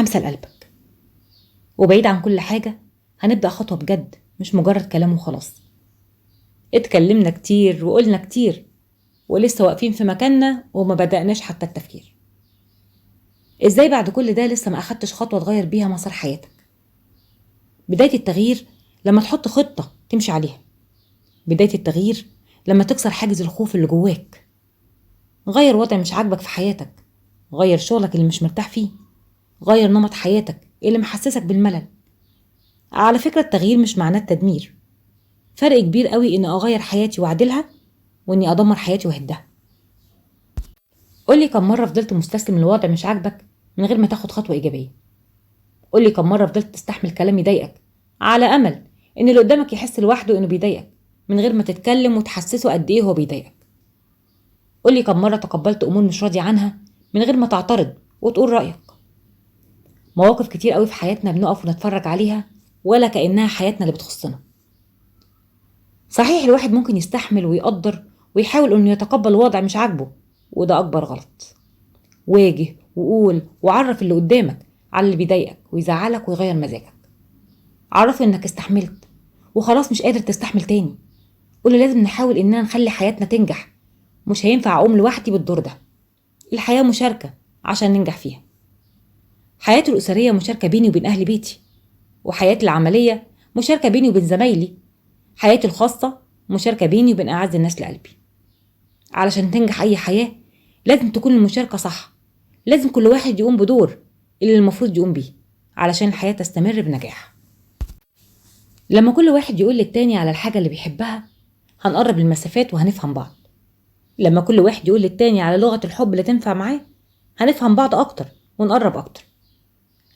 همسة لقلبك. وبعيد عن كل حاجة هنبدأ خطوة بجد، مش مجرد كلام وخلاص. اتكلمنا كتير وقلنا كتير ولسه واقفين في مكاننا وما بدأناش حتى التفكير. ازاي بعد كل ده لسه ما اخدتش خطوة تغير بيها مسار حياتك؟ بداية التغيير لما تحط خطة تمشي عليها. بداية التغيير لما تكسر حاجز الخوف اللي جواك. غير وضع مش عاجبك في حياتك، غير شغلك اللي مش مرتاح فيه، غير نمط حياتك اللي محسسك بالملل. على فكرة التغيير مش معناه التدمير. فرق كبير قوي إن أغير حياتي وأعدلها وإني أدمر حياتي وأهدها. قولي كم مرة فضلت مستسلم لوضع مش عاجبك من غير ما تاخد خطوة إيجابية؟ قولي كم مرة فضلت تستحمل كلام يضايقك على أمل إن اللي قدامك يحس لوحده إنه بيضايقك من غير ما تتكلم وتحسسه قد إيه هو بيضايقك؟ قولي كم مرة تقبلت أمور مش راضي عنها من غير ما تعترض وتقول رأيك؟ مواقف كتير قوي في حياتنا بنقف ونتفرج عليها ولا كأنها حياتنا اللي بتخصنا. صحيح الواحد ممكن يستحمل ويقدر ويحاول إنه يتقبل وضع مش عاجبه، وده أكبر غلط. واجه وقول وعرف اللي قدامك على اللي بيضايقك ويزعلك ويغير مزاجك. عرفه إنك استحملت وخلاص مش قادر تستحمل تاني. قوله لازم نحاول إننا نخلي حياتنا تنجح، مش هينفع أقوم لوحدي بالدور ده. الحياة مشاركة عشان ننجح فيها. حياتي الأسرية مشاركة بيني وبين أهل بيتي، وحياتي العملية مشاركة بيني وبين زمايلي، حياتي الخاصة مشاركة بيني وبين أعز الناس لقلبي. علشان تنجح أي حياة لازم تكون المشاركة صح، لازم كل واحد يقوم بدور اللي المفروض يقوم بيه علشان الحياة تستمر بنجاح. لما كل واحد يقول للتاني على الحاجة اللي بيحبها هنقرب المسافات وهنفهم بعض. لما كل واحد يقول للتاني على لغة الحب اللي تنفع معاه هنفهم بعض أكتر ونقرب أكتر.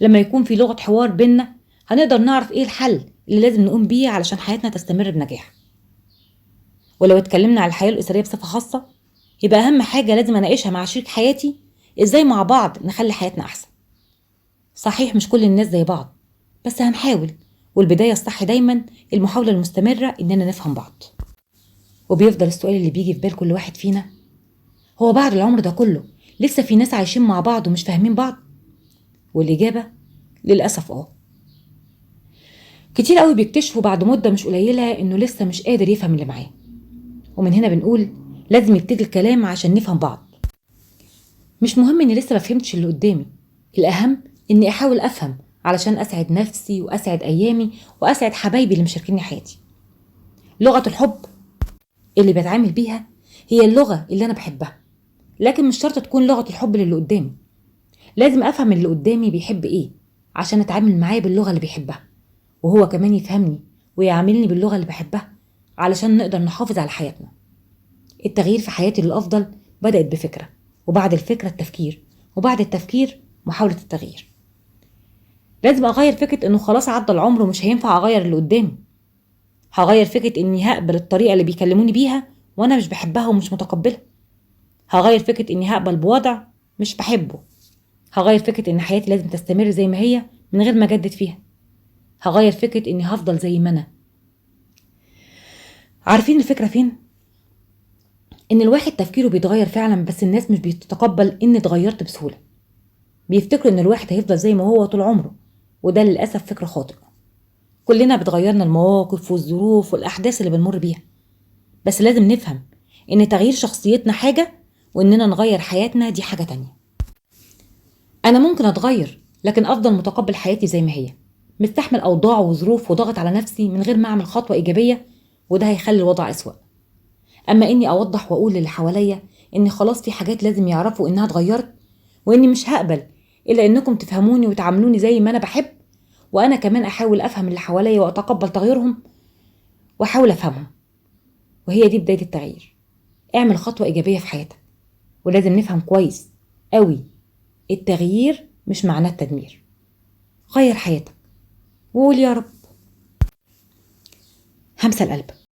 لما يكون في لغة حوار بينا هنقدر نعرف إيه الحل اللي لازم نقوم بيه علشان حياتنا تستمر بنجاح. ولو اتكلمنا على الحياة الأسرية بصفة خاصة، يبقى أهم حاجة لازم أناقشها مع شريك حياتي إزاي مع بعض نخلي حياتنا أحسن. صحيح مش كل الناس زي بعض، بس هنحاول، والبداية الصح دايما المحاولة المستمرة إننا نفهم بعض. وبيفضل السؤال اللي بيجي في بال كل واحد فينا، هو بعد العمر ده كله لسه في ناس عايشين مع بعض ومش فاهمين بعض؟ والإجابة للأسف كتير قوي بيكتشفوا بعد مدة مش قليلة إنه لسه مش قادر يفهم اللي معاه. ومن هنا بنقول لازم يبتدي الكلام عشان نفهم بعض. مش مهم إني لسه ما فهمتش اللي قدامي، الأهم إني أحاول أفهم علشان أسعد نفسي وأسعد أيامي وأسعد حبايبي اللي مشاركيني حياتي. لغة الحب اللي بتعامل بيها هي اللغة اللي أنا بحبها، لكن مش شرط تكون لغة الحب للي قدامي. لازم أفهم اللي قدامي بيحب إيه عشان أتعامل معاه باللغة اللي بيحبها، وهو كمان يفهمني ويعاملني باللغة اللي بحبها علشان نقدر نحافظ على حياتنا. التغيير في حياتي للأفضل بدأت بفكرة، وبعد الفكرة التفكير، وبعد التفكير محاولة التغيير. لازم أغير فكرة إنه خلاص عدى العمر ومش هينفع أغير اللي قدامي. هغير فكرة إني هقبل الطريقة اللي بيكلموني بيها وأنا مش بحبها ومش متقبلها. هغير فكرة إني هقبل بوضع مش بحبه. هغير فكرة إن حياتي لازم تستمر زي ما هي من غير ما أجدد فيها. هغير فكرة إني هفضل زي ما أنا. عارفين الفكرة فين؟ إن الواحد تفكيره بيتغير فعلا، بس الناس مش بتتقبل إن اتغيرت بسهولة. بيفتكروا إن الواحد هيفضل زي ما هو طول عمره، وده للأسف فكرة خاطئة. كلنا بتغيرنا المواقف والظروف والأحداث اللي بنمر بيها، بس لازم نفهم إن تغيير شخصيتنا حاجة وإننا نغير حياتنا دي حاجة تانية. أنا ممكن أتغير لكن أفضل متقبل حياتي زي ما هي، مستحمل أوضاع وظروف وضغط على نفسي من غير ما أعمل خطوة إيجابية، وده هيخلي الوضع أسوأ. أما إني أوضح وأقول للي حواليا إن خلاص في حاجات لازم يعرفوا إنها اتغيرت، وإني مش هقبل إلا إنكم تفهموني وتعاملوني زي ما أنا بحب، وأنا كمان أحاول أفهم اللي حواليا وأتقبل تغيرهم وأحاول أفهمهم. وهي دي بداية التغيير. اعمل خطوة إيجابية في حياتك. ولازم نفهم كويس قوي التغيير مش معناه التدمير. غير حياتك وقول يا رب. همسة لقلبك.